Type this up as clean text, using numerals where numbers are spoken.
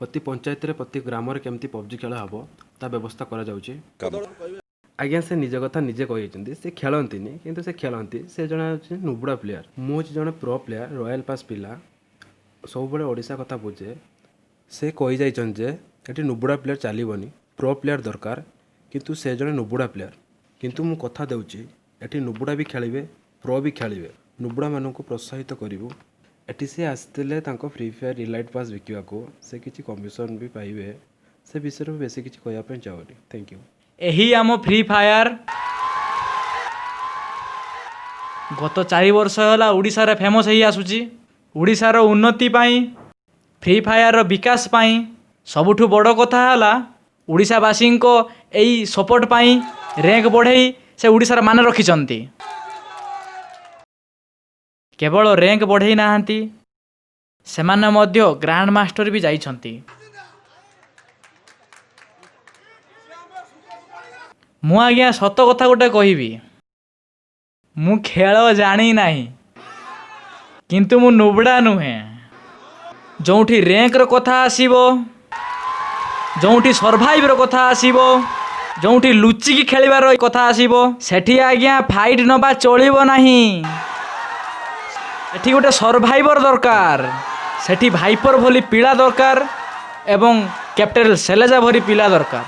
ପ୍ରତି ପଞ୍ଚାୟତରେ, ପ୍ରତି ଗ୍ରାମରେ କେମିତି ପବଜି ଖେଳ ହେବ, ତା ବ୍ୟବସ୍ଥା କରାଯାଉଛି। ଆଜ୍ଞା, ସେ ନିଜ କଥା ନିଜେ କହିଯାଇଛନ୍ତି। ସେ ଖେଳନ୍ତିନି, କିନ୍ତୁ ସେ ଖେଳନ୍ତି। ସେ ଜଣେ ହେଉଛି ନୁବୁଡ଼ା ପ୍ଲେୟାର, ମୁଁ ହେଉଛି ଜଣେ ପ୍ରୋ ପ୍ଲେୟାର, ରୟାଲ୍ ପାସ୍ ପିଲା, ସବୁବେଳେ ଓଡ଼ିଶା କଥା ବୁଝେ। ସେ କହିଯାଇଛନ୍ତି ଯେ ଏଠି ନୁବୁଡ଼ା ପ୍ଲେୟାର ଚାଲିବନି, ପ୍ରୋ ପ୍ଲେୟାର ଦରକାର। କିନ୍ତୁ ସେ ଜଣେ ନୁବୁଡ଼ା ପ୍ଲେୟାର। କିନ୍ତୁ ମୁଁ କଥା ଦେଉଛି, ଏଠି ନୁବୁଡ଼ା ବି ଖେଳିବେ, ପ୍ରୋ ବି ଖେଳିବେ। ନୁବୁଡ଼ାମାନଙ୍କୁ ପ୍ରୋତ୍ସାହିତ କରିବୁ। ଏଠି ସେ ଆସିଥିଲେ ତାଙ୍କ ଫ୍ରି ଫାୟାର ଇଲାଇଟ୍ ପାସ୍ ବିକିବାକୁ। ସେ କିଛି କମିଶନ୍ ବି ପାଇବେ। ସେ ବିଷୟରେ ମୁଁ ବେଶୀ କିଛି କହିବା ପାଇଁ ଚାହୁଁନି। Thank you. ଏହି ଆମ ଫ୍ରି ଫାୟାର ଗତ 4 ବର୍ଷ ହେଲା ଓଡ଼ିଶାରେ ଫେମସ୍ ହେଇ ଆସୁଛି। ଓଡ଼ିଶାର ଉନ୍ନତି ପାଇଁ, ଫ୍ରି ଫାୟାରର ବିକାଶ ପାଇଁ, ସବୁଠୁ ବଡ଼ କଥା ହେଲା ଓଡ଼ିଶାବାସୀଙ୍କ ଏଇ ସପୋର୍ଟ ପାଇଁ ର୍ୟାଙ୍କ ବଢ଼େଇ ସେ ଓଡ଼ିଶାର ମାନ ରଖିଛନ୍ତି। କେବଳ ର୍ୟାଙ୍କ ବଢ଼େଇ ନାହାନ୍ତି, ସେମାନେ ମଧ୍ୟ ଗ୍ରାଣ୍ଡ ମାଷ୍ଟର ବି ଯାଇଛନ୍ତି। ମୁଁ ଆଜ୍ଞା ସତ କଥା ଗୋଟେ କହିବି, ମୁଁ ଖେଳ ଜାଣି ନାହିଁ, କିନ୍ତୁ ମୁଁ ନୁବଡ଼ା ନୁହେଁ। ଯେଉଁଠି ର୍ୟାଙ୍କର କଥା ଆସିବ, ଯେଉଁଠି ସର୍ଭାଇଭର କଥା ଆସିବ, ଯେଉଁଠି ଲୁଚିକି ଖେଳିବାର କଥା ଆସିବ, ସେଠି ଆଜ୍ଞା ଫାଇଟ୍ ନେବା ଚଳିବ ନାହିଁ। ଏଠି ଗୋଟେ ସର୍ଭାଇଭର ଦରକାର, ସେଠି ଭାଇପର ଭଳି ପିଲା ଦରକାର ଏବଂ କ୍ୟାପ୍ଟେନ୍ ସେଲେଜା ଭଳି ପିଲା ଦରକାର।